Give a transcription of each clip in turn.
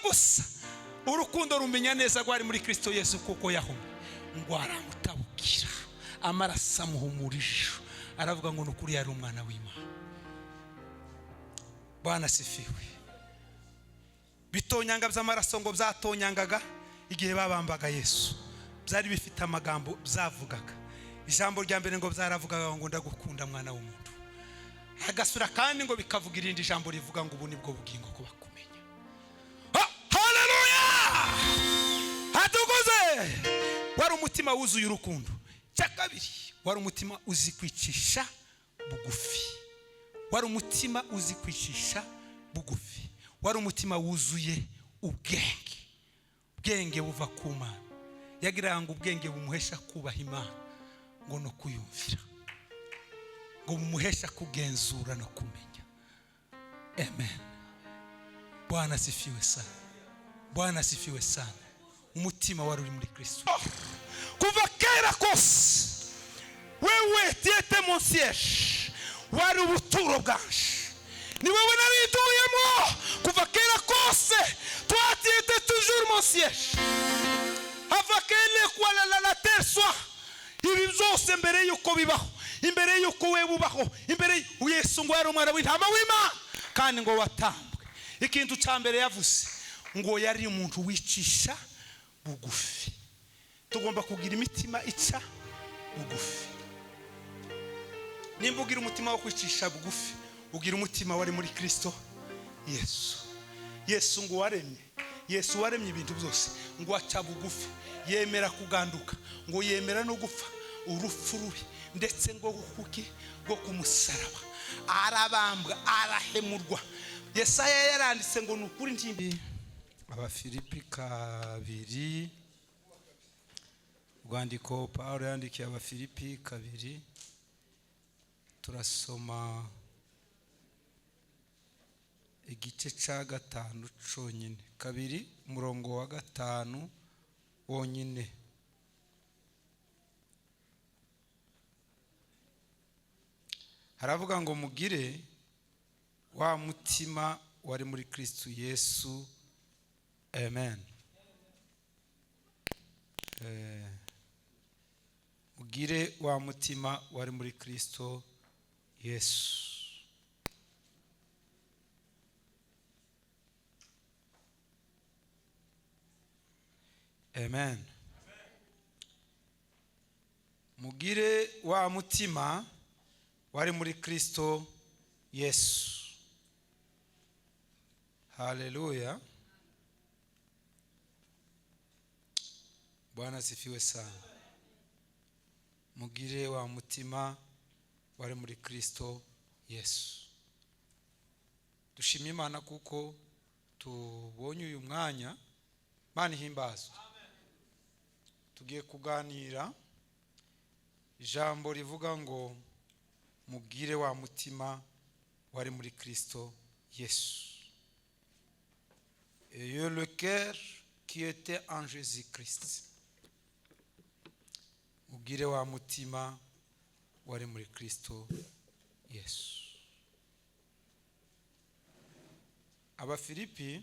Musa, urukundo rumenya neza rwari muri Kirisito Yesu, kuko yahumye ngo aramutabukira amaraso amuhumura ijisho, aravuga ngo ni ukuri yari umwana w'Imana. Bwana asifiwe. Bitonyanga by'amaraso ngo byatonyangaga igihe babambaga Yesu, byari bifite amagambo byavugaga. Ijambo rya mbere ngo byaravugaga ngo: "Ndagukunda, mwana w'umuntu." Agasura kandi ngo bikavuga irindi jambo rivuga ngo: "Ubu ni bwo bugingo, ko bakumenya." Haleluya, hatukuze. Wari umutima wuzuye urukundo. Cya kabiri, wari umutima uzi kwicisha bugufi. Wari umutima uzi kwicisha bugufi. Wari umutima wuzuye ubwenge, ubwenge buva ku Mana. Yagira ngo ubwenge bumuhesha kubaha Imana ngo no kuyumvira, ngo bumuhesha kugenzura no kumenya. Amen. Bwana asifiwe sana. Bwana asifiwe sana. Umutima wari uri muri Kristo kuva kera kose. Wewe, tu étais mon siège, wari ubuturo bwanje, ni wewe narituyemo kuva kera kose. Toi, tu étais toujours mon siège avant que la terre soit. Ibi byose mbere yuko bibaho, imbere yuko wewe ubaho, imbere. Yesu ngo yari umwana w'intama w'Imana kandi ngo watambwe. Ikintu cya mbere yavuze ngo yari umuntu wicisha bugufi. Tugomba kugira imitima ica bugufi. Nimba ugira umutima wo kwicisha bugufi, ugira umutima wari muri Kirisito Yesu. Yesu ngo waremye, Yesu waremye ibintu byose, ngo aca bugufi, yemera kuganduka, ngo yemera no gupfa urupfu rubi, ndetse ngo kuki rwo ku musaraba. Arabambwa, arahemurwa. Yesaya yaranditse ngo ni ukuri ntimbi. Abafilipi 2, urwandiko Paul yandikiye Abafilipi 2, turasoma igice cya 5 cyonyine. 2, umurongo wa 5 wonyine. Haravuga ngo: "Mugire wa mutima wari muri Kristo Yesu." Amen. Mugire wa mutima wari muri Kristo Yesu. Amen. Mugire wa mutima wari muri Kristo Yesu. Haleluya, Bwana asifiwe sana. Mugire wa mutima wari muri Kristo Yesu. Dushima Imana kuko tubonye uyu mwanya. Imana ihimbazwe. Tugiye kuganira ijambo rivuga ngo: "Mugire wa mutima wari muri Kristo Yesu." Ayez le cœur qui était en Jésus-Christ. Mugire wa mutima wari muri Kristo Yesu. Abafilipi,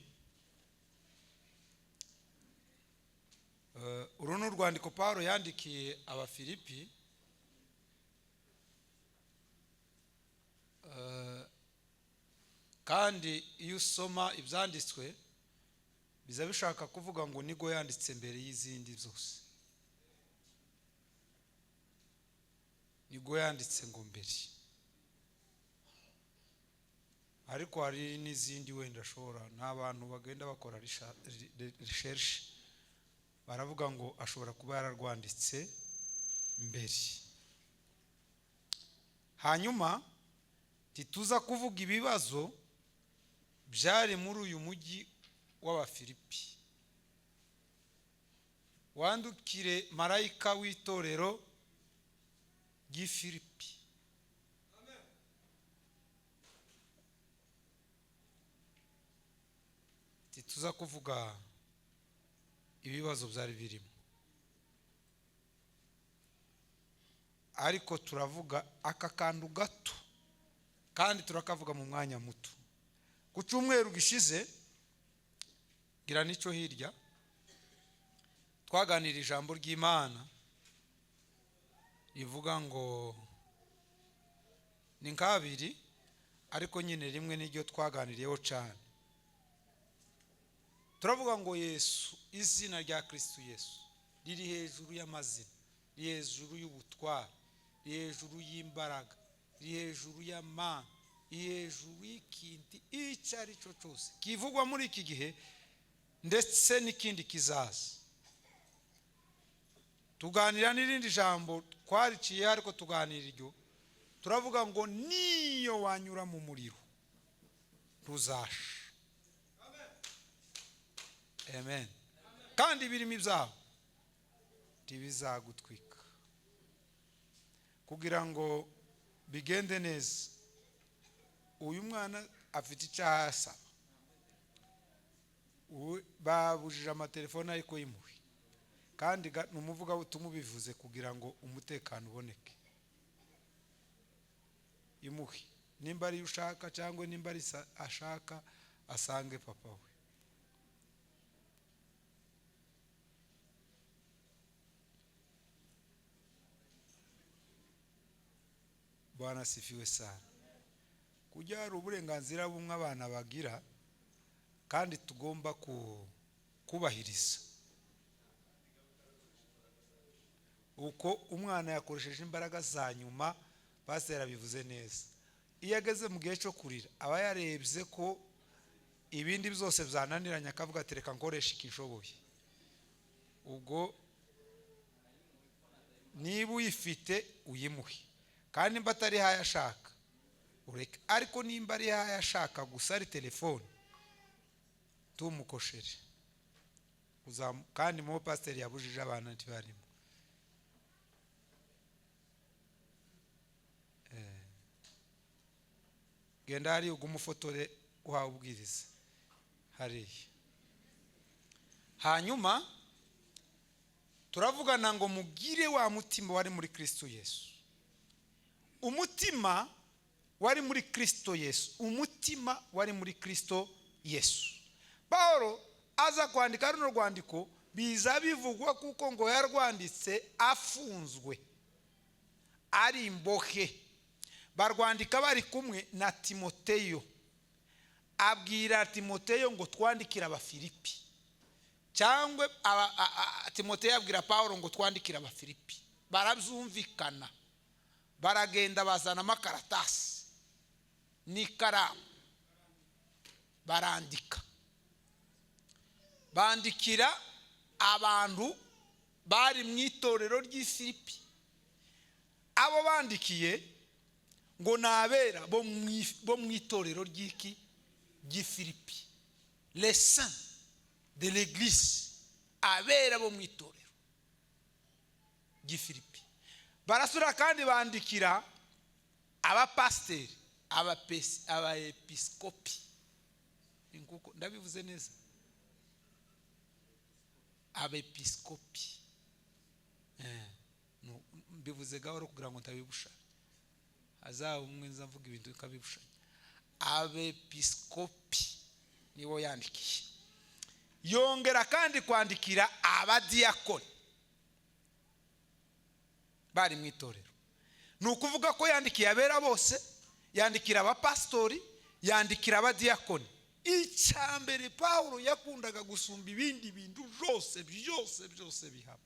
uru ni urwandiko Paul yandikiye Abafilipi. Kandi iyo usoma ibyanditswe, biza bishaka kuvuga ngo nigo yanditse mbere y'izindi zose, nigo yanditse ngo mbere, ariko hari n'izindi wenda ashobora n'abantu bagenda bakora recherche baravuga ngo ashobora kuba yararwanditse mbere. Hanyuma ntituza kuvuga ibibazo byari muri uyu mujyi w'Abafilipi. Wandukire marayika w'itorero ry'i Filipi. Ntituza kuvuga ibibazo byari birimo, ariko turavuga aka kantu gato kandi turakavuga mu mwanya muto. Ku cyumweru gishize Gira n'icyo hirya twaganira ijambo ry'Imana rivuga ngo ni nk'abiri, ariko nyine rimwe n'iryo twaganiriyeho cyane. Turavuga ngo Yesu, izina rya Kristo Yesu riri hejuru y'amazina, riri hejuru y'ubutware, riri hejuru y'imbaraga, riri hejuru y'amana, riri hejuru y'ikindi icyo ari cyo cyose kivugwa muri iki gihe ndetse n'ikindi kizaza. Tuganira n'irindi jambo twariciye, ariko tuganira iryo, turavuga ngo niyo wanyura mu muriro ntuzasha. Amen. Kandi birimo ibyaho ntibizagutwika. Kugira ngo bigende neza, uyu mwana afite icyaha asaba. Babujije amatelefone ariko yimuhe, kandi ni umuvugabutumwa ubivuze kugira ngo umutekano uboneke. Imuhe nimba ari ushaka cyangwa nimba ari ashaka asange papa we. Bwana asifiwe sana. Kujya hari uburenganzira bumwe abana bagira kandi tugomba kubahiriza. Uko umwana yakoresheje imbaraga za nyuma, pasiteri abivuze neza, iyo ageze mu gihe cyo kurira aba yarebye ko ibindi byose byananiranye, akavuga ati reka nkoreshe ikishoboye. Ubwo niba uyifite uyimuhe, kandi nimba atari hayo ashaka ureke, ariko nimba ari hayo ashaka gusa ari telefone tumukoshere. Kandi mu pasiteri yabujije abana ntibarimo. Genda hari ugumufotore uhawe ubwiriza hariya. Hanyuma turavugana ngo mugire wa mutima wari muri Kristo Yesu. Umutima wari muri Kristo Yesu, umutima wari muri Kristo Yesu. Paulo aza kwandika runo rwandiko, biza bivugwa kuko ngo yarwanditse afunzwe ari imbohe. Barwandika bari kumwe na Timoteyo. Abwira Timoteyo ngo twandikire Abafilipi, cyangwa Timoteyo abwira Paulo ngo twandikire Abafilipi. Barabyumvikana, baragenda bazana amakaratasi n'ikaramu, barandika, bandikira abantu bari mu itorero ry'i Filipi. Abo bandikiye ngo nabera bo mu itorero ry'iki ry'i Filipi, les saints de l'église, abera bo mu itorero ry'i Filipi. Barasura kandi bandikira abapasiteri, abaepiskopi. Nguko ndabivuze neza, abepiskopi. Mbivuze gahoro kugira ngo ntabibushanye, azaba umwe nza mvuga ibintu bikabibushanya. Abepiskopi nibo yandikiye. Yongera kandi kwandikira abadiyakoni bari mu itorero. Ni ukuvuga ko yandikiye abera bose, yandikira abapastori, yandikira abadiyakoni. Icya mbere Paulo yakundaga gusumba ibindi bintu byose byose byose bihaba.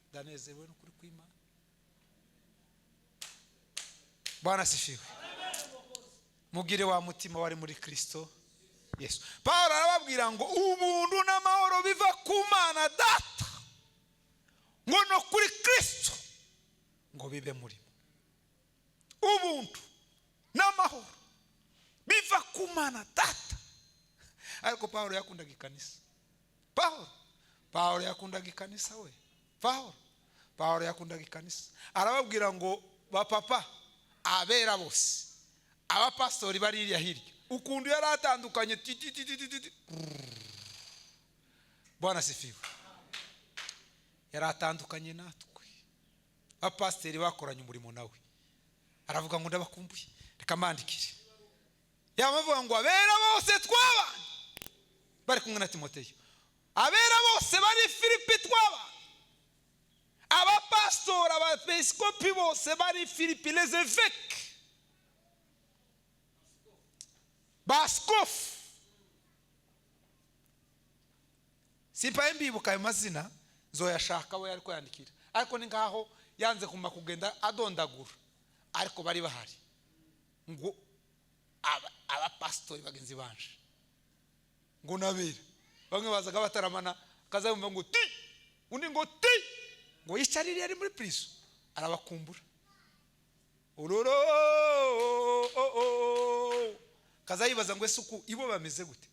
Ndanezerewe n'ukuri kw'Imana. Bwana asifiwe. Mugire wa mutima wari muri Kristo Yesu. Paulo arababwira ngo ubuntu n'amahoro biva ku Mana Data ngo no kuri Kristo ngo bibe muri mwe. Ubuntu n'amahoro biva ku Mana Data. Ariko Paulo yakundaga ikanisa. Paulo yakundaga ikanisa we. Paulo yakundaga ikanisa. Arababwira ngo bapapa abera bose, abapastori bari hirya hirya, ukuntu yari atandukanye ti. Bwana asifiwe. Yari atandukanye natwe. Abapasiteri bakoranye umurimo nawe, Aravuga ngo ndabakumbuye, reka mbandikire. Yamavuga ngo abera bose twabanye bari kumwe na Timoteyo, abera bose bari Filipi twabanye, abapastori, abepiskopi bose bari Filipi, les évêques, baskofu. Simpaye mbibuka ayo mazina, nzoyashaka we ariko yandikira, ariko ni nkaho yanze kuma kugenda adondagura, ariko bari bahari ngo abapastori bagenzi banje ngo nabera. Bamwe bazaga bataramana, akazabumva ngo ti, undi ngo ti, ngo yicarire ari muri prison, arabakumbura uroro, kazayibaza ngo ese uku ibo bameze gute.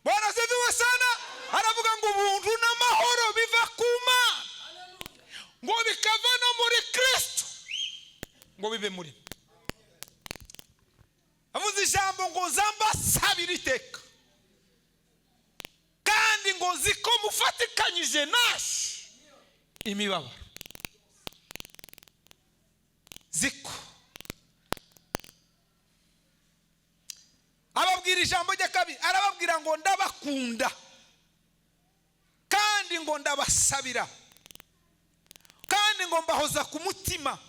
Bwana asifiwe sana. Aravuga ngo ubuntu n'amahoro biva ku Mana, ngo bikava no muri Kristo, ngo bibe muri. Avuze ijambo ngo zambasabira iteka, kandi ngo ziko mufatikanyije nashi imibabaro. Ziko ababwira ijambo rya kabiri, arababwira ngo ndabakunda kandi ngo ndabasabira kandi ngo mbahoza ku mutima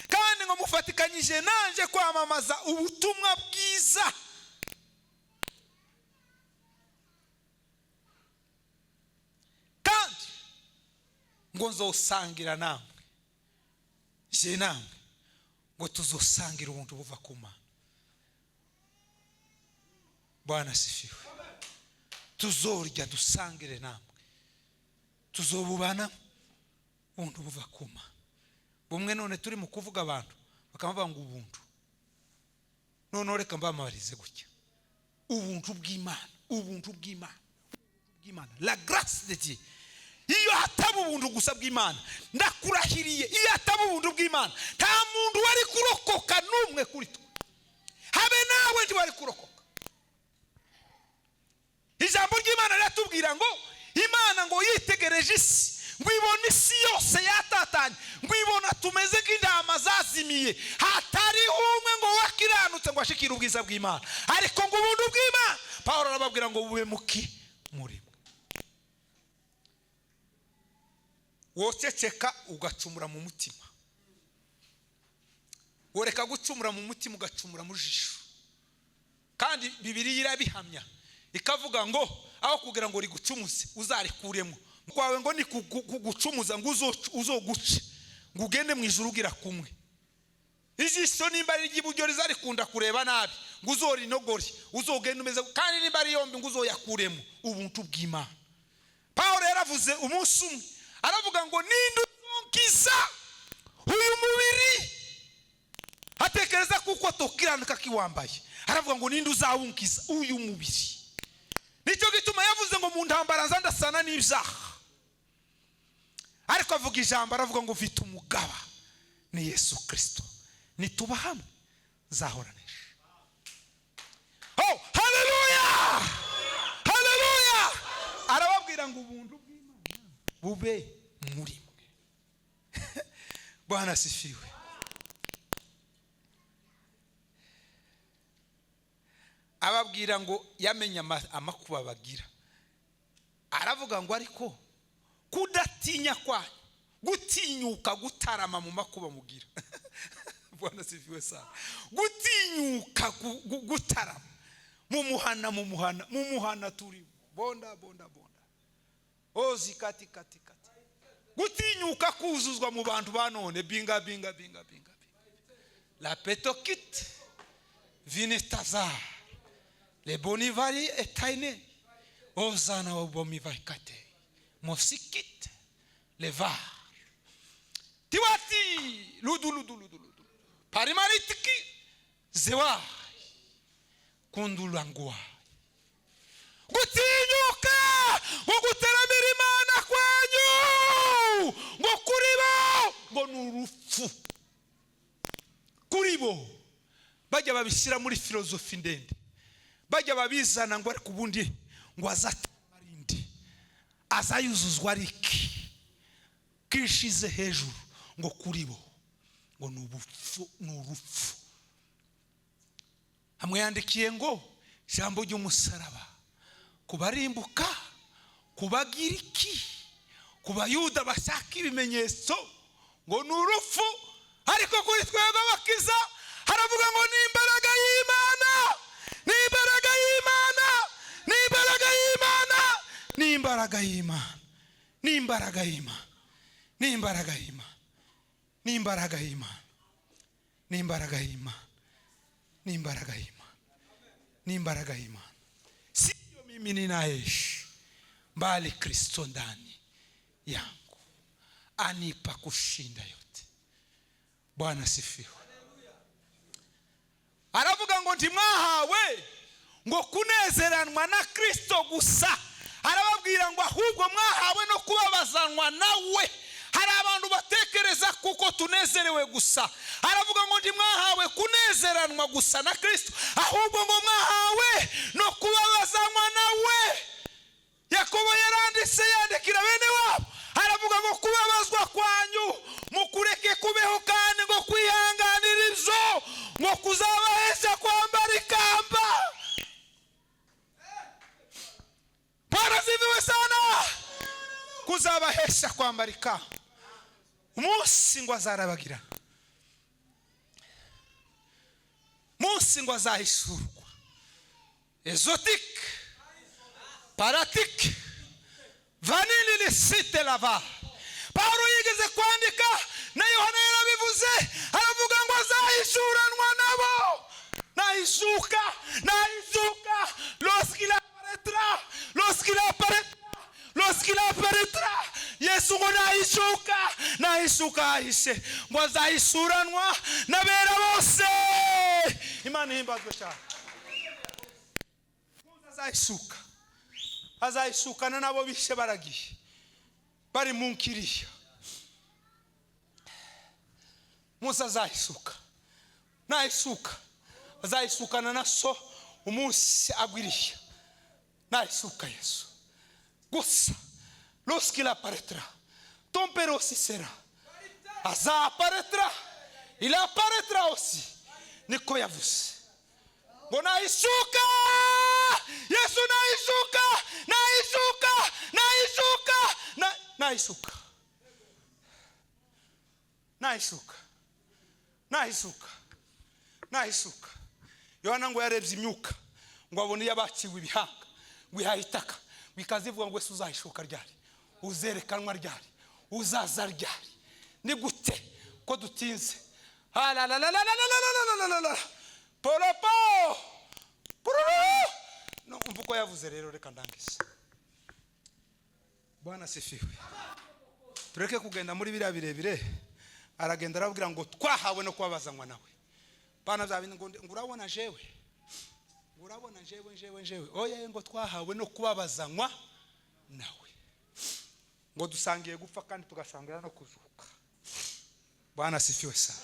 kandi ngo mufatikanyije nanje kwamamaza ubutumwa bwiza. Kandi ngo nzosangira namwe, je namwe ngo tuzosangira ubuntu buva ku Mana. Bwana asifiwe. Tuzorya dusangire namwe, tuzobubana ubuntu buva ku Mana. Bumwe none turi mu kuvuga abantu bakavuga ngo ubuntu. None reka mbamabarize gutya, ubuntu bw'Imana, ubuntu bw'Imana, bw'Imana, la grâce de Dieu. Iyo hataba ubuntu gusa bw'Imana, ndakurahiriye, iyo hataba ubuntu bw'Imana nta muntu wari kurokoka n'umwe kuri twe, habe nawe ntiwari kurokoka. Ijambo ry'Imana riratubwira ngo Imana ngo yitegereje isi, ngo ibona isi yose yatatanye, ngo ibona tumeze nk'intama zazimiye, hatariho umwe ngo wakiranutse ngo ashikire ubwiza bw'Imana. Ariko ngo ubuntu bw'Imana, Pawulo arababwira ngo bube muki muri mwe. Woceceka ugacumura mu mutima, woreka gucumura mu mutima ugacumura mu jisho. Kandi Bibiliya irabihamya ikavuga ngo aho kugira ngo rigucumuze uzarikuremo kwawe, ngo ni kugucumuza ngo uzoguce ngo ugende mu ijuru ugira kumwe. Ijisho nimba ari iry'iburyo rizarikunda kureba nabi ngo uzorinogore uzogende umeze, kandi nimba ari yombi ngo uzoyakuremo. Ubuntu bw'Imana. Pawulo yaravuze umunsi umwe aravuga ngo ninde uzonkiza uyu mubiri, atekereza kuko tokiranuka kiwambaye, aravuga ngo ninde uzawunkiza uyu mubiri. Nicyo gituma yavuze ngo mu ntambara nzandasana n'ibyaha, ariko avuga ijambo aravuga ngo mfite umugaba ni Yesu Kristo, nituba hamwe nzahoranisha. Oh, haleluya, haleluya. Arababwira ngo ubuntu bw'Imana bube muri mwe. Bwana asifiwe. Ababwira ngo yamenye amakuba bagira, aravuga ngo ariko kudatinya kwanyu, gutinyuka gutarama mu makuba mugira. Bwana asifiwe sana. Gutinyuka gutarama mu muhana, mu muhana, mu muhana turi bonda bonda bonda ozi kati kati kati, gutinyuka kuzuzwa mu bantu banone binga binga binga binga la petokit vinetazar le bonivari etaine ozana obomivaikate mosikit levar tiwati ludu ludu ludu ludu parimaritiki zewa kundulangwa. Gutinyuka ngo guteramira Imana kwanyu ngo kuri bo ngo ni urupfu kuri bo. Bajya babishyira muri filozofi ndende, bajya babizana ngo ariko ubundi ngo azatamarinde azayuzuzwa ariki kishize hejuru ngo kuri bo. Ngo ni ubupfu, ni urupfu. Hamwe yandikiye ngo ijambo ry'umusaraba kubarimbuka, kubagiriki, ku Bayuda bashaka ibimenyetso, ngo ni urupfu, ariko kuri twebwe abakiza haravuga ngo ni imbaraga y'Imana, ni imbaraga y'Imana, ni imbaraga y'Imana, ni imbaraga y'Imana, ni imbaraga y'Imana, ni imbaraga y'Imana, ni imbaraga y'Imana, ni imbaraga y'Imana, ni imbaraga y'Imana, ni imbaraga y'Imana. Siyo mimi ninaishi, bali Kristo ndani yangu anipa kushinda yote. Bwana sifiwe. Aravuga ngo ntimwahawe ngo kunezeranwa na Kristo gusa, arababwira ngo ahubwo mwahawe no kubabazanwa nawe. Hari abantu batekereza kuko tunezerewe gusa. Aravuga ngo ntimwahawe kunezeranwa gusa na Kristo, ahubwo ngo mwahawe no kubabazanwa nawe. Yakobo yaranditse, yandikira bene wabo, aravuga ngo kubabazwa kwanyu mukureke kubeho, kandi ngo kwihanganira ibyo ngo kuzabahesha kwambara ikamba. Bwana asifiwe sana. Kuzabahesha kwambara ikamba umunsi ngo azarabagirana, munsi ngo azahishurwa. Exotique, pratique, vanille licite lava. Paulo yigeze kwandika, na Yohana yarabivuze, aravuga ngo azahishuranwa nabo. Nahishuka, nahishuka, lorsqu'il apparaîtra, lorsqu'il apparaîtra, lorsqu'il apparaîtra. Yesu ngo nahishuka, nahishuka ahishe, ngo azahishuranwa n'abera bose. Imana ihimbazwe cyane. Azahishuka, azahishukana nabo bishe baragiye bari mu nkiriya. Munsi azahishuka, nahishuka azahishukana na so umunsi agwiriye. Nahishuka Yesu gusa, lorsqu'il apparaîtra, ton père aussi sera. Azapparaîtra, il apparaîtra aussi. Niko yavuze ngo nahishuka Yesu, nahishuka, nahishuka, nahishuka, nahishuka, nahishuka, nahishuka, nahishuka. Yohana ngo yarebye imyuka, ngo abone iyo abaciwe ibihanga, ngo ihaye itaka, ngo ikazivuga ngo ese uzahishuka ryari, uzerekanwa ryari, uzaza ryari, ni gute ko dutinze? Hararararararararararara poropo pururu. No, umva uko yavuze rero, reka ndangize. Bwana sifiwe. Tureke kugenda muri biriya birebire. Aragenda arababwira ngo twahawe no kubabazanwa nawe. Bana bya bindi ngo urabona jewe, urabona jewe, jewe, jewe, oya, ngo twahawe no kubabazanwa nawe, ngo dusangiye gupfa kandi tugasangira no kuzuka. Bwana sifiwe sana.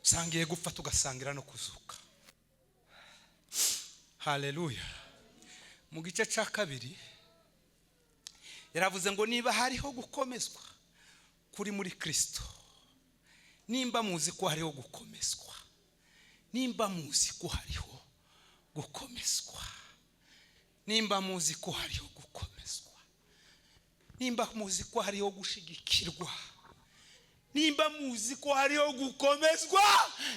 Dusangiye gupfa tugasangira no kuzuka. Haleluya. Mu gice cya kabiri yaravuze ngo niba hariho gukomezwa kuri muri Kristo, nimba muzi ko hariho gukomezwa, nimba muzi ko hariho gukomezwa, nimba muzi ko hariho gukomezwa, nimba muzi ko hariho gushigikirwa, nimba muzi ko hariho gukomezwa,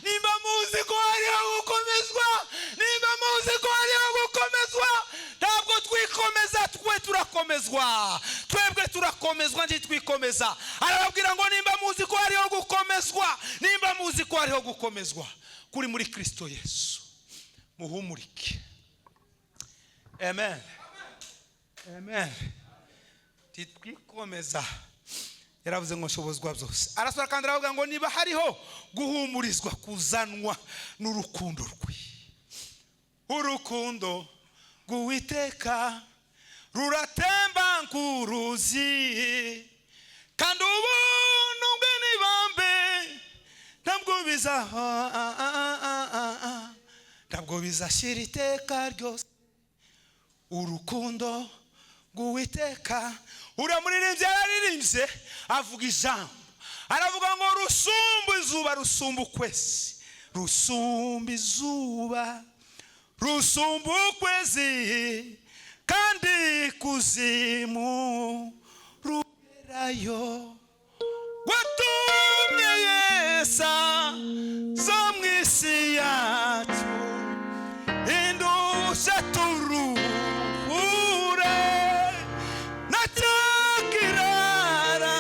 nimba muzi ko hariho gukomezwa, nimba muzi ko hariho gukomezwa. Ntabwo twikomeza, twe turakomezwa, twebwe turakomezwa, ntitwikomeza. Arababwira ngo nimba muzi ko hariho gukomezwa, nimba muzi ko hariho gukomezwa kuri muri Kristo Yesu, muhumurike. Amen, amen. Titwikomeza. Yaravuze ngo nshobozwa byose. Arasura kandi aravuga ngo niba hariho guhumurizwa kuzanwa n'urukundo rwe, urukundo rw'Uwiteka ruratemba nk'uruzi, kandi ubuntu bwe n'ibambe ntabwo bizaha, ntabwo bizashyira iteka ryose. Urukundo rw'Uwiteka. Uriya muririmbyi yararirimbye avuga ijambo, Aravuga ngo rusumba izuba, rusumba ukwezi, rusumba izuba, rusumba ukwezi, kandi kuzimu rugerayo. Watumye Yesu zo mu isi yacu, indusha turuhure na cya kirara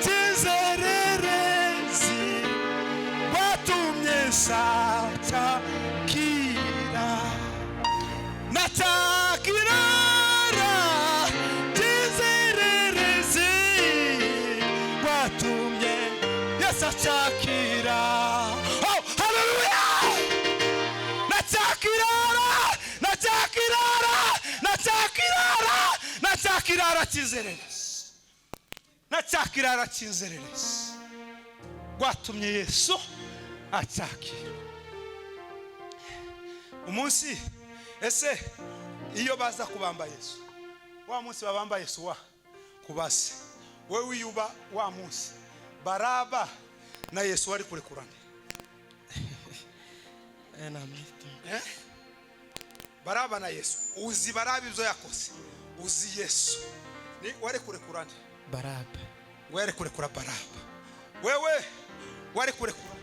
cy'inzererezi, watumye sacakira na cya kirara cy'inzererezi, watumye Yesu acakira. Oh, haleluya! Na cya kirara, na cya kirara, na cya kirara, na cya kirara cy'inzererezi, na cya kirara cy'inzererezi, rwatumye Yesu acakira. Umunsi ese iyo baza kubamba Yesu, wa munsi babamba Yesu, wa kubase wewe wiyuba, wa munsi Baraba na Yesu wari kurekurana? Eh? Baraba na Yesu, uzi Baraba ibyo yakoze, uzi Yesu, ni wari kurekurana? Baraba. Wari kurekura Baraba. Wewe wari kurekura?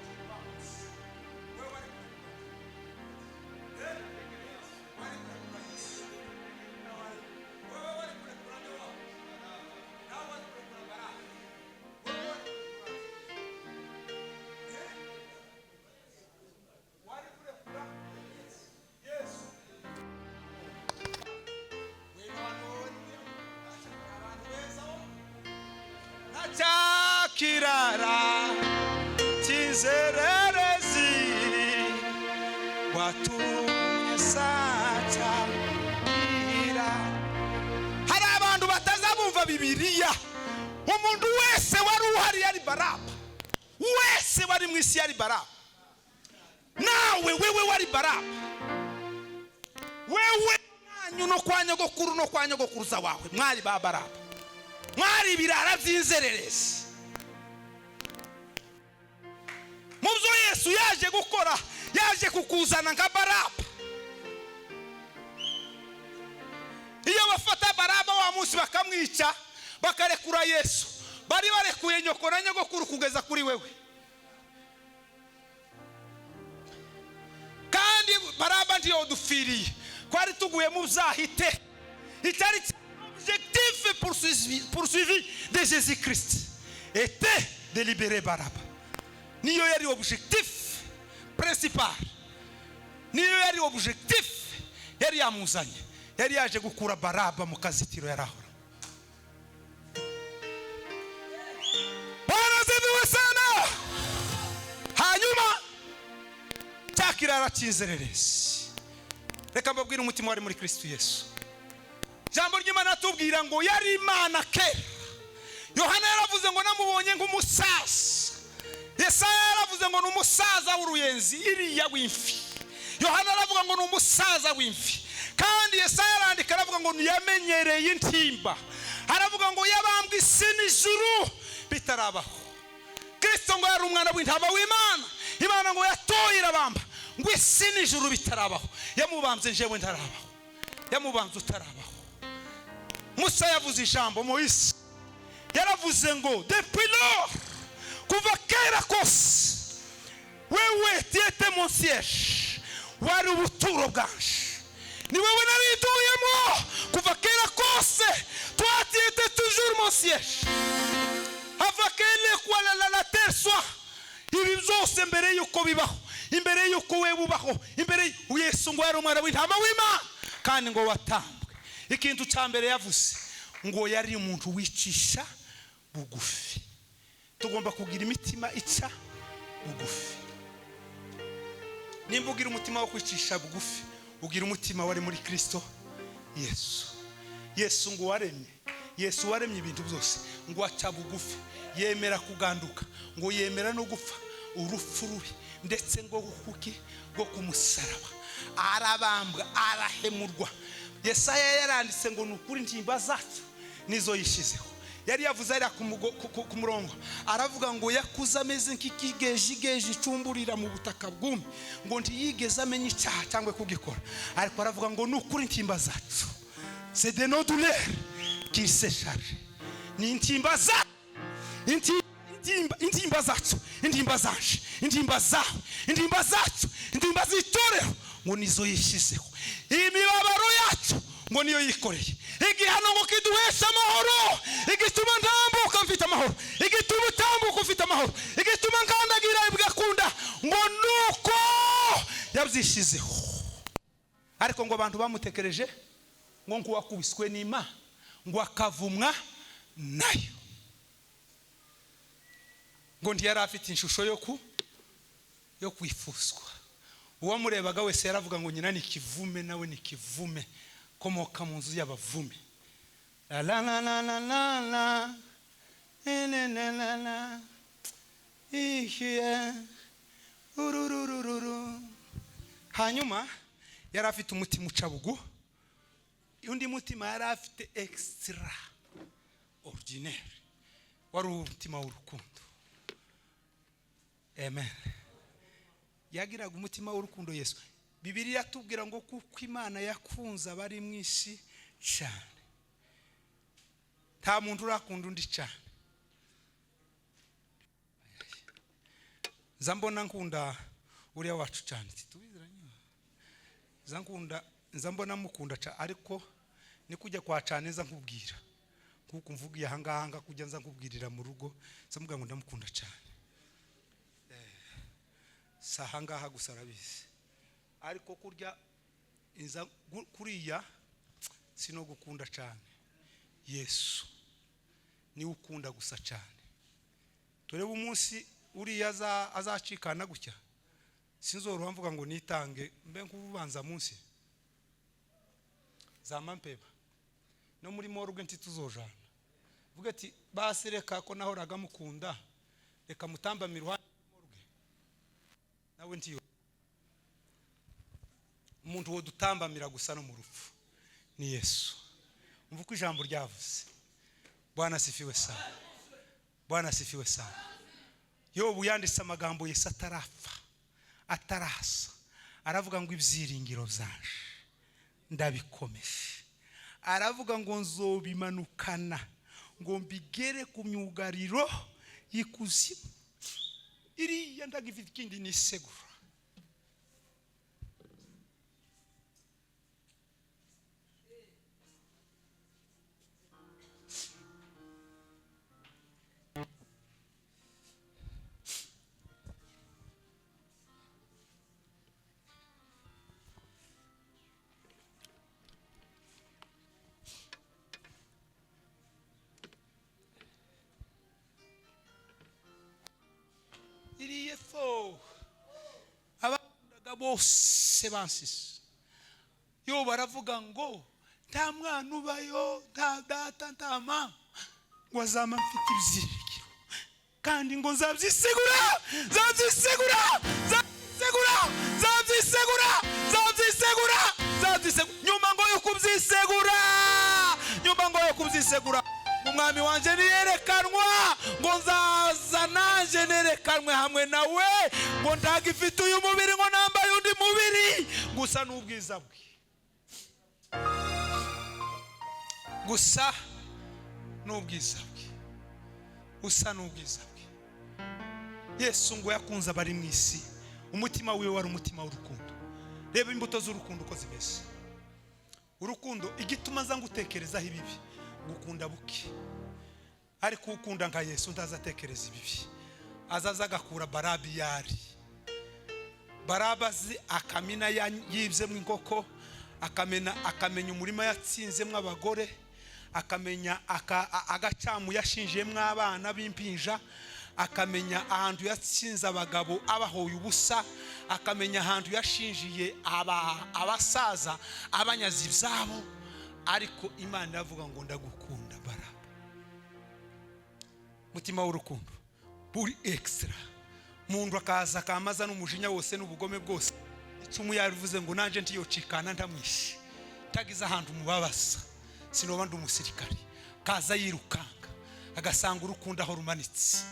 Cyakirara cy'inzererezi, watumye sacakira. Hari abantu batazabumva Bibiliya. Umuntu wese wari uhari yari Baraba, wese wari mu isi yari Baraba. Nawe wewe wari Baraba, wewe nanyu no kwa nyogokuru no kwa nyogokuruza wawe mwari ba Baraba, mwari ibirara by'inzererezi. Mu byo Yesu yaje gukora, yaje kukuzana nka Baraba. Iyo bafata Baraba wa munsi bakamwica, bakarekura Yesu, bari barekuye nyoko na nyogokuru kugeza kuri wewe. Kandi Baraba ntiyodupfiriye, twari tuguye mu byaha. Icyari objectif poursuivi de Jésus-Christ était de libérer Baraba. Niyo yari objectif principal, niyo yari objectif yari yamuzanye. Yari yaje gukura Baraba mu kazitiro yari ahora. Bwana asifiwe sana. Hanyuma cya kirara cy'inzererezi, reka mbabwire umutima wari muri Kristo Yesu. Ijambo ry'Imana atubwira ngo yari Imana kera. Yohana yaravuze ngo namubonye nk'umusaza. Yesaya yaravuze ngo ni umusaza w'uruyenzi iriya w'imfi. Yohana aravuga ngo ni umusaza w'imfi. Kandi Yesaya arandika aravuga ngo ntiyamenyereye intimba. Aravuga ngo yabambwe isi n'ijuru bitarabaho. Kristo ngo yari umwana w'intama w'Imana, Imana ngo yatoye irabamba, ngo isi n'ijuru bitarabaho. Yamubambye njyewe ntarabaho, yamubambye utarabaho. Musa yavuze ijambo mu isi, yaravuze ngo depuis lors, kuva kera kose, wewe tu étais mon siège, wari ubuturo bwanje, ni wewe narituyemo kuva kera kose. Toi, tu étais toujours mon siège avant que la terre soit. Ibi byose mbere yuko bibaho, imbere yuko wewe ubaho, imbere. Yesu ngo yari umwana w'intama w'Imana kandi ngo watambwe. Ikintu cya mbere yavuze ngo yari umuntu wicisha bugufi. Tugomba kugira imitima ica bugufi. Nimba ugira umutima wo kwicisha bugufi, ugira umutima wari muri Kristo Yesu. Yesu ngo waremye, Yesu waremye ibintu byose, ngo aca bugufi, yemera kuganduka, ngo yemera no gupfa urupfu rubi, ndetse ngo kuki rwo ku musaraba. Arabambwa, arahemurwa. Yesaya yaranditse ngo ni ukuri intimba zacu nizo yishyizeho. Yari yavuze ariya ku murongo, aravuga ngo yakuze ameze nk'ikigejigeji icumburira mu butaka bwumye, ngo ntiyigeze amenya icyaha cyangwa kugikora. Ariko aravuga ngo ni ukuri intimba zacu, c'est de nos douleurs qu'il s'est chargé. Ni intimba za intimba, intimba zacu, intimba zanje, intimba zawe, intimba zacu, intimba z'itorero, ngo nizo yishyizeho. Imibabaro yacu ngo niyo yikoreye. Igihano ngo kiduheshe amahoro, igituma ntambuka mfite amahoro, igituma utambuka ufite amahoro, igituma nkandagira bigakunda, ngo nuko yabyishyizeho. Ariko ngo abantu bamutekereje ngo nk'uwakubiswe n'Imana, ngo akavumwa nayo, ngo ntiyari afite ishusho yo kwifuzwa. Uwamurebaga wese yaravuga ngo nyina ni kivume, nawe ni kivume, komoka mu nzu y'abavume. La la la la la la la, la la la la, ihiye urururururu. Hanyuma yari afite umutima uca bugu. Undi mutima yari afite extra ordinaire wari umutima w'urukundo. Amen. Yagiraga umutima w'urukundo Yesu. Bibiliya tubwira ngo kuko Imana yakunze abari mu isi cyane. Nta muntu urakunda undi cyane. Nza mbona nkunda uriya wacu cyane, tubiziranye. Nza nkunda, nza mbona mukunda cyane, ariko ni kujya kwa cyane nza nkubwira nkuko mvugiye aha ngaha, nga kujya nza nkubwirira mu rugo, nza mubwira ngo ndamukunda cyane. Si aha ngaha gusa arabizi, ariko kurya inza kuriya si no gukunda cyane. Yesu niwe ukunda gusa cyane. Turebe umunsi uriya azacikana gutya, sinzoroha mvuga ngo nitange mbe nk'ubanza munsi zama mpeba no muri morgue ntituzojana, vuga ati basi reka ko nahoraga mukunda, reka mutambamire iruhande morgue nawe ntiyo. Umuntu wo dutambamira gusa no mu rupfu ni Yesu. Umva uko ijambo ryavuze. Bwana asifiwe sana, Bwana asifiwe sana. Yobu yanditse amagambo Yesu atarapfa, atarasa, aravuga ngo ibyiringiro byanje ndabikomeje. Aravuga ngo nzobimanukana ngo mbigere ku myugariro y'ikuzimu. Iriya ndagifite ikindi nisegura. Iriye fo abakundaga bose bansize. Yo baravuga ngo nta mwana ubayo, nta data, nta mama, ngo azama mfite ibyiringiro, kandi ngo nzabyisigura, nzabyisigura, nzabyisigura, nzabyisigura, nzabyisigura, nzabyisigura. Nyuma ngo yo kubyisegura, nyuma ngo yo kubyisegura, umwami wanje niyerekanwa, ngo nzaza nanje nerekanwe hamwe nawe, ngo ntagifite uyu mubiri, ngo nambaye undi mubiri, gusa n'ubwiza bwe, gusa n'ubwiza bwe, usa n'ubwiza bwe. Yesu ngo yakunze abari mu isi, umutima wiwe wari umutima w'urukundo. Reba imbuto z'urukundo uko zimeze. Urukundo igituma nza ngutekerezaho ibibi, gukunda buke. Ariko ukunda nka Yesu ntazatekereza ibibi, azaza agakura barabiyari barabazi, akamina yibyemo inkoko, akamenya umurima yatsinzemo abagore, akamenya agacamu yashinjiyemo abana b'impinja, akamenya ahantu yatsinze abagabo abahoye ubusa, akamenya ahantu yashinjiye abasaza abanyazi ibyabo. Ariko Imana iravuga ngo ndagukunda Baraba. Mutima w'urukundo buri extra. Muntu akaza akamaza n'umujinya wose n'ubugome bwose, icumu yarivuze ngo nanje ntiyocikana ndamwishe, tagize ahantu mubabasa sinoba ndi umusirikari. Kaza yirukanga Agasanga urukundo aho rumanitse,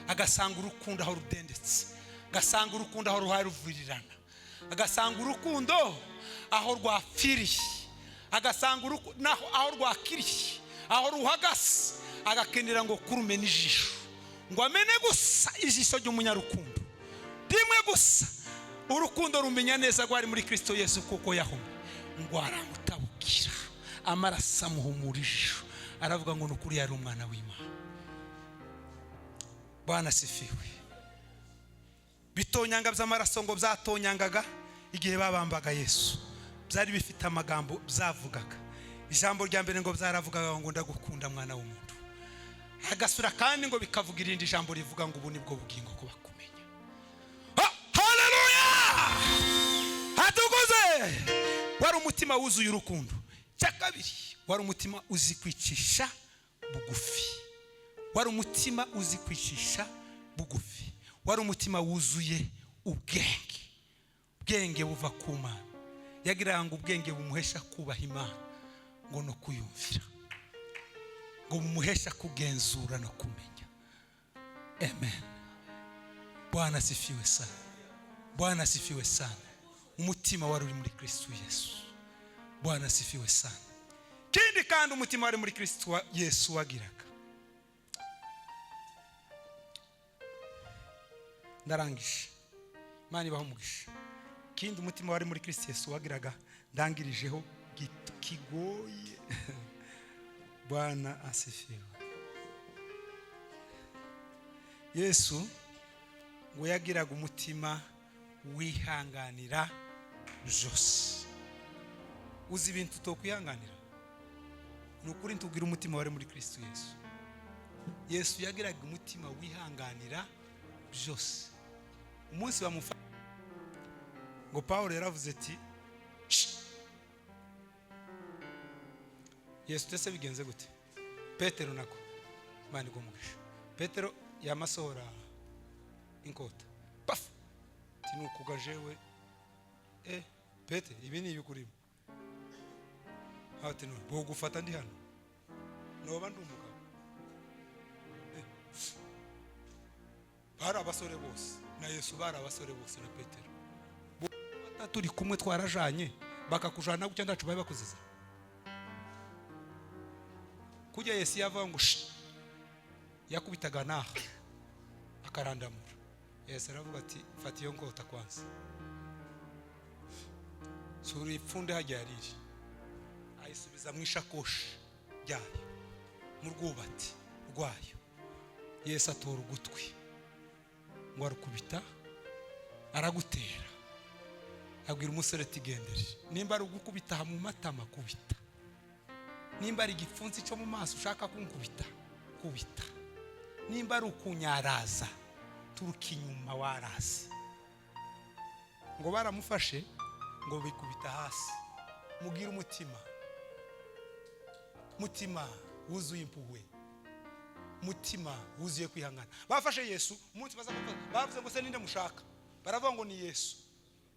agasanga urukundo aho rudendetse, agasanga urukundo aho ruhaye ruvirirana, agasanga urukundo aho rwapfiriye, agasanga aho rwakiriye, aho ruhagaze, agakenera ngo kurumena ijisho, ngo amene gusa ijisho ry'umunyarukundo rimwe gusa. Urukundo rumenya neza rwari muri Kirisito Yesu, kuko yahumye ngo aramutabukira amaraso amuhumura ijisho, aravuga ngo ni ukuri yari umwana w'Imana. Bwana asifiwe. Bitonyanga by'amaraso ngo byatonyangaga igihe babambaga Yesu, byari bifite amagambo byavugaga. Ijambo rya mbere ngo byaravugaga ngo ndagukunda mwana w'umuntu. Agasura kandi ngo bikavuga irindi jambo rivuga ngo ubu nibwo bugingo ko bakumenya. Haleluya, hatukuze. Wari umutima wuzuye urukundo. Cya kabiri, wari umutima uzi kwicisha bugufi. Wari umutima uzi kwicisha bugufi. Wari umutima wuzuye ubwenge, ubwenge buva ku Mana. Yagira ngo ubwenge bumuhesha kubaha Imana ngo no kuyumvira, ngo bumuhesha kugenzura no kumenya. Amen. Bwana asifiwe sana. Bwana asifiwe sana. Umutima wari uri muri Kristo Yesu. Bwana asifiwe sana. Kindi kandi umutima wari muri Kristo Yesu wagiraga, ndarangije, Imana ibaho umugisha. Kindi umutima wari muri Kristo Yesu wagiraga, ndangirijeho kigoye. Bwana asifiwe. Yesu ngo yagiraga umutima wihanganira byose. Uzi ibintu utokwihanganira? Ni ukuri ntubwira umutima wari muri Kristo Yesu. Yesu yagiraga umutima wihanganira byose. Umunsi bamufata ngo Pawulo yaravuze ati Yesu tese bigenze gute? Petero nako Imana igumugisha. Petero yamasohora inkota pafu tinukuga jewe Pete ibi ni ibikurimo ati none bogufata ndi hano noba ndi umugabo. Bari abasore bose na Yesu, bari abasore bose na Petero turi kumwe twarajanye, bakakujana gutya ndacu babe bakuziza kujya. Yesu yavuga ngo yakubitaga naha akarandamura. Yesu aravuga ati fata iyo nkota kwanza, sura ipfunde hajya yariri, ayisubiza mu ishakoshi ryayo, mu rwubati rwayo. Yesu atora ugutwi ngo arukubita, aragutera, abwira umusore ati gendere, nimba ari ugukubita mu matama kubita, nimba ari igipfunsi cyo mu maso ushaka kunkubita kubita, nimba ari ukunyaraza turuka inyuma waraze. Ngo baramufashe ngo bikubita hasi. Mubwire umutima, mutima wuzuye impuhwe, mutima wuzuye kwihangana. Bafashe Yesu umunsi baza kumufata, bavuze ngo se ninde mushaka? Baravuga ngo ni Yesu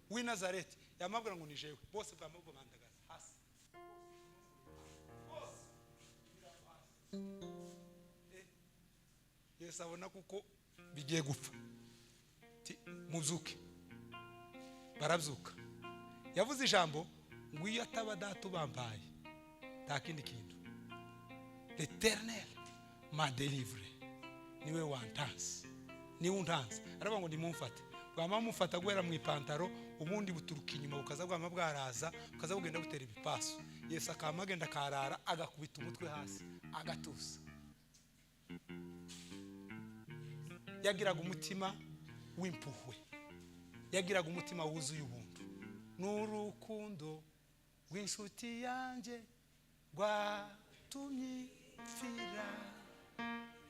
w'i Nazareti. Yamabwira ngo ni jewe. Bose bamubandagaza hasi. Bose Yesu abona kuko bigiye gupfa, mubyuke. Barabyuka. Yavuze ijambo ngo iyo ataba data ubambaye nta kindi kintu, L'Eternel m'a délivré, niwe wantanze, niwe untanze. Aravuga ngo nimumfate. Bwama mufata guhera mu ipantaro, ubundi buturuka inyuma bukaza bwama bwaraza, bukaza bugenda butera ibipaso. Yesu akama agenda akarara, agakubita umutwe hasi agatuza. Yagiraga umutima w'impuhwe, yagiraga umutima wuzuye ubuntu. N'urukundo rw'inshuti yanjye rwatumye ipfira,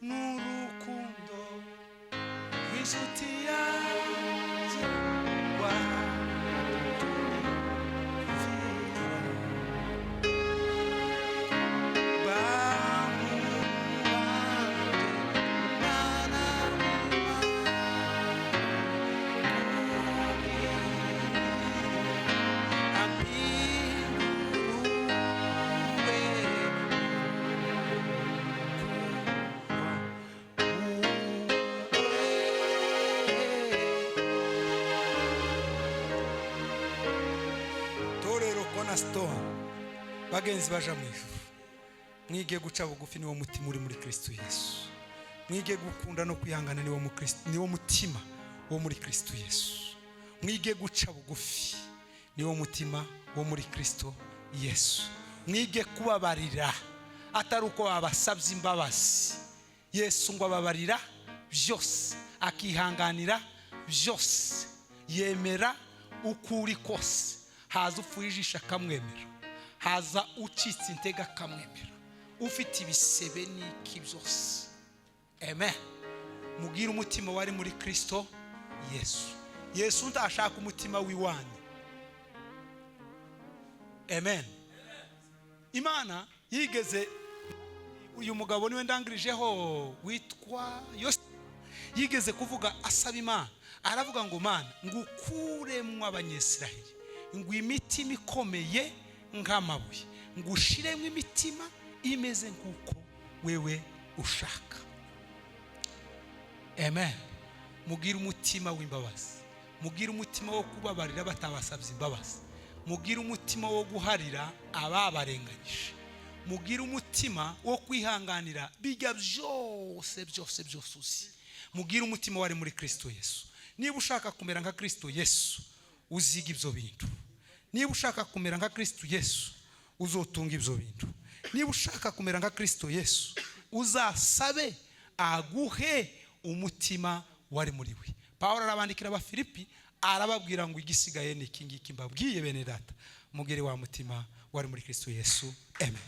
n'urukundo rw'inshuti yanjye rwatumye ipfira, Pastor, bagenzi baja mu ijuru, mwige guca bugufi, niwo mutima uri muri Kristo Yesu. Mwige gukunda no kwihangana, niwo mutima wo muri Kristo Yesu. Mwige guca bugufi, niwo mutima wo muri Kristo Yesu. Mwige kubabarira atari uko babasabye imbabazi. Yesu ngo ababarira byose, akihanganira byose, yemera uko uri kose. Haza upfuye ijisho akamwemera, haza ucitse intege akamwemera, ufite ibisebe n'iki byose. Amen. Mubwire umutima wari muri Kristo Yesu. Yesu ntashaka umutima w'iwanyu. Amen. Imana yigeze, uyu mugabo niwe ndangirijeho witwa Yose, yigeze kuvuga asaba Imana, aravuga ngo: "Mana, ngo ukuremo Abanyesiraheli ngo imitima ikomeye nk'amabuye, ngo ushiremo imitima imeze nk'uko wewe ushaka." Amen. Mugire umutima w'imbabazi, mugire umutima wo kubabarira batabasabye imbabazi, mugire umutima wo guharira ababarenganyije, mugire umutima wo kwihanganira bijya byose byose byose uzi. Mugire umutima wari muri Kristo Yesu. Niba ushaka kumera nka Kristo Yesu, uziga ibyo bintu. Niba ushaka kumera nka Kristo Yesu, uzotunga ibyo bintu. Niba ushaka kumera nka Kristo Yesu, uzasabe aguhe umutima wari muri we. Pawulo arabandikira Abafilipi, arababwira ngo: "Igisigaye ni iki ngiki mbabwiye, bene data, mugire wa mutima wari muri Kristo Yesu." Amen.